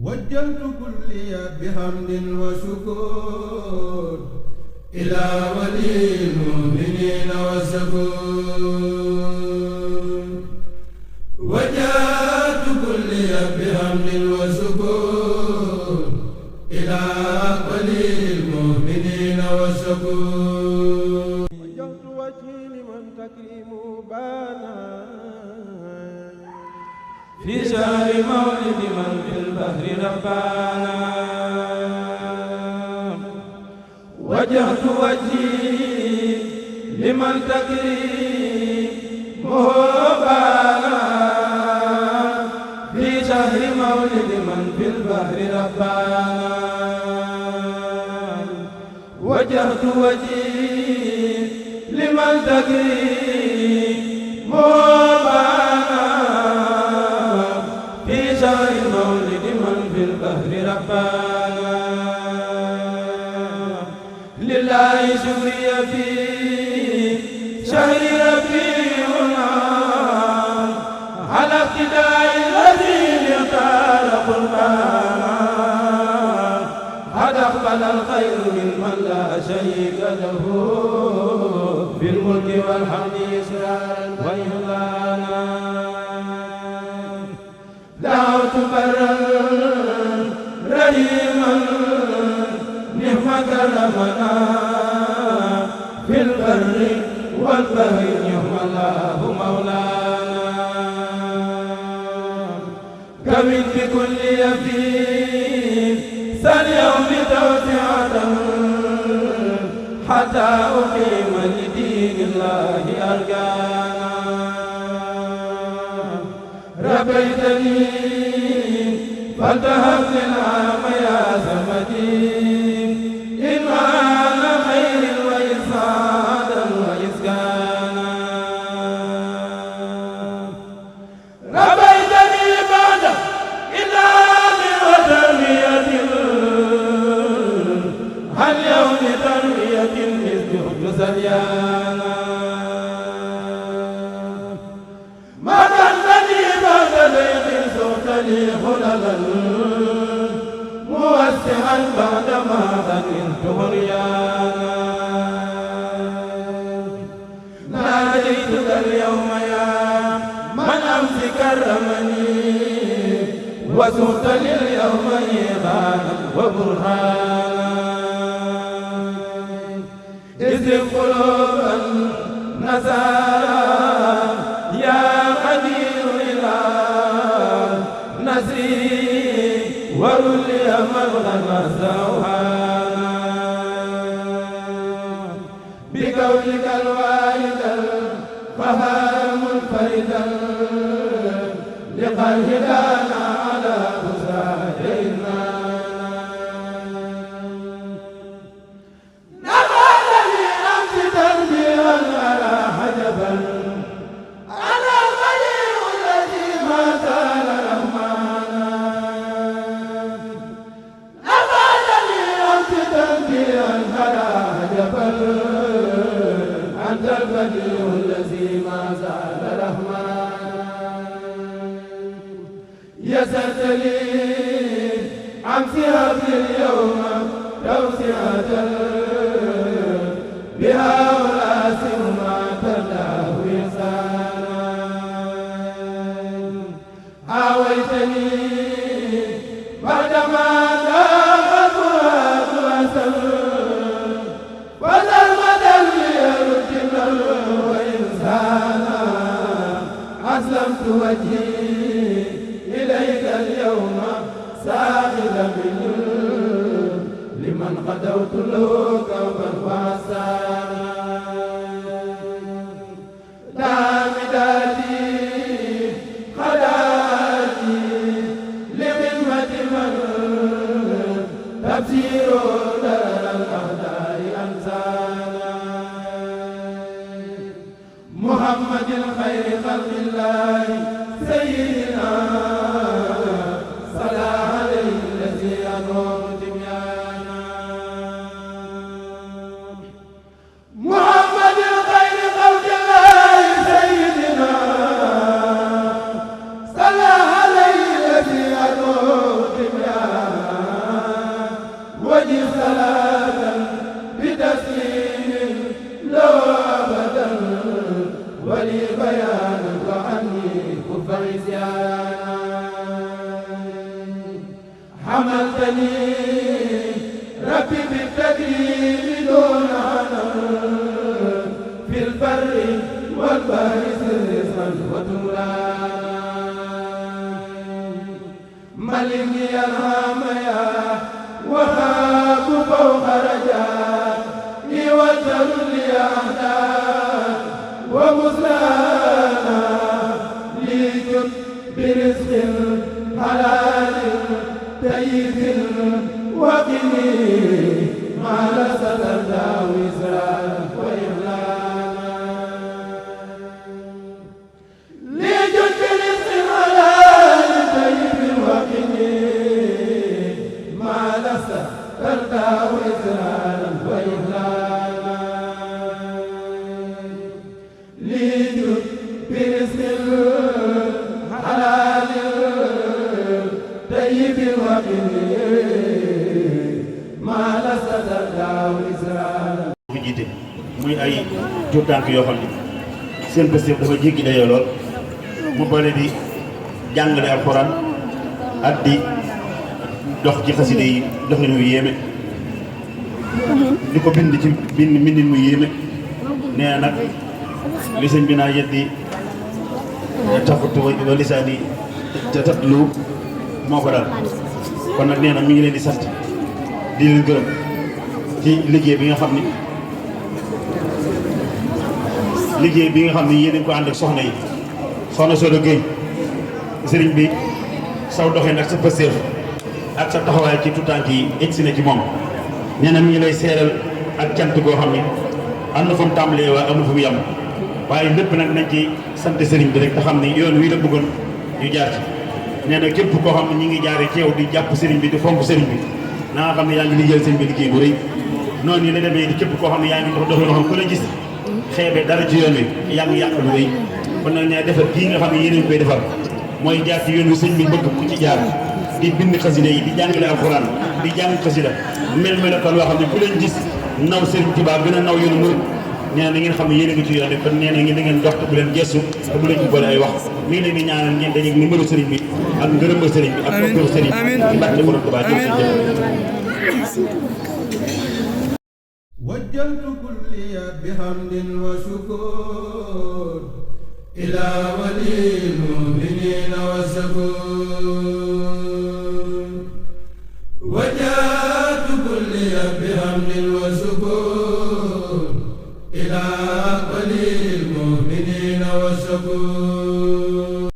وجهت كلي بحمد وشكر إلى ولي المؤمنين والشكور وجهت كلي بحمد وشكر إلى ولي المؤمنين والشكور وجهت وجهي لمن تكريم بانا في شهر مولد من في البحر ربانا وجهت وجهي لمن تكريمه بانا في شهر مولد من في البحر ربانا وجهت وجهي لمن تكريمه بانا في شهر مولد من في البحر ربانا لله شكري في شهر ربيعنا على ابتداء الذي اختار قربانا قد اقبل الخير ممن لا شريك له في الملك والحمد إسرارا وإعلانا دعوت برا رحيما نعم كرمنا في البر والبحر نعم الله مولانا كمن بكل يفين ساليوم توسعة حتى أقيم لدين الله أركانا ربيتني فالتهب للعام يا سمدي إيمان خير وإسعادا وإسكانا ربيتني بعد إنعام وتربية عن يوم تربية ازدهد سريانا ما كنتني بعد ضيق سوتني خللا موسعا بعدما ظننت هريانا ناديتك اليوم يا من أمس كرمني وسرت لليوم إيمانا وبرهانا إذ قلوبا نسارا يا قدير إلى نسري ورلي مغنى سوحانا بقولك الوالد القهار منفردا لقد هدانا على بساتنا نبالني أمس تربيا على حجبا أنا الغني الذي ما زال رحمانا نبالني أمس تربيا على حجبا أنت البديع الذي ما زال رحمانا يسرت لي أمس هب اليوم توسعة بها ألاسم ما تلاه إحسانا آويتني بعدما ذاق الفؤاد أسر وزلمة ليرد وإنسانا أسلمت وجهي إليك اليوم ساخذا لمن غدوت له كوبا وعسانا دامداتي خداتي لخدمة من تبصير درر الأعداء أنسانا محمد خير خلق الله سيدنا صلى عليه الذي أنور دميانا محمد خير خلق الله سيدنا صلى عليه الذي أنور دميانا حملتني ربي بالتدريب دون عناء في البر والبحر سرا وتمرا ملكني الهام يا وهاب فوق رجائي وجل لي أهداء ومزلانا ليجد برزق حلال طيب وقني ما لست تداوي زرع وإغلانا ليجد برزق حلال طيب وقني ما لست تداوي زرع وإغلانا ليجد برزق حلال طيب وقني ما لست تداوي زرع fi jiite muy ay tuut tànk yoo xam ne seen bés dafa jéggi dayoo lool mu boole di jàngale alxuraan ak di dox ci xaside yi doxin mu yéeme di ko bind ci mbindin mu yéeme nee na nag li sëñ bi naa yeddi taxut wa lisaani te tatlu moo ko dal kon nag nee na mi ngi leen di sant di leen gërëm ci liggéey bi nga xam ni yéen a ngi ko ànd ak soxna yi soxna Soda Gueye sëriñ bi saw doxee ak sa pëstéef ak sa taxawaay ci tuutànk yi egsi na ci moom nee na mi ngi lay seeral ak cant goo xam ni am na fu mu tàmbalee waaye am na fu mu yem waaye lépp nag nañ ci sant sëriñ bi rek te xam ni yoon wii la bëggoon ñu jaar ci nee na képp koo xam ne ñi ngi jaaree ci yow di jàpp sëriñ bi di fonk sëriñ bi na nga xam ne yaa ngi liggéeyal sëriñ bi liggéey bu rëy noonu la demee di képp koo xam ne yaa ngi dox doxee loo xam ku la gis xeebee dara ci yoon wi yaa ngi yàq lu rëy kon nag ñaa defar kii nga xam ne yéen a ngi koy defar mooy jaar ci yoon wi sëñ bi bëgg ku ci jaar di bind xasida yi di jàngale alxuraan di jàng xasida mel melokaan loo xam ne ku leen gis naw sëriñ Tuubaa gën a naw yoonu murid nee na ngeen xam ne yéen a ngi ci yoon kon nee na ngeen da ngeen dox te bu leen gestu te bu leen ci boole ay wax mi ngi leen di ñaanal ngeen dajeeg numéro sëriñ bi ak ngërëmal sëriñ bi ak docteur sëriñ bi ci barke borom Tuubaa وجهت كلي بحمد وشكر إلى ولي المؤمنين والشكور وجهت كلي بحمد وشكر إلى ولي المؤمنين والشكور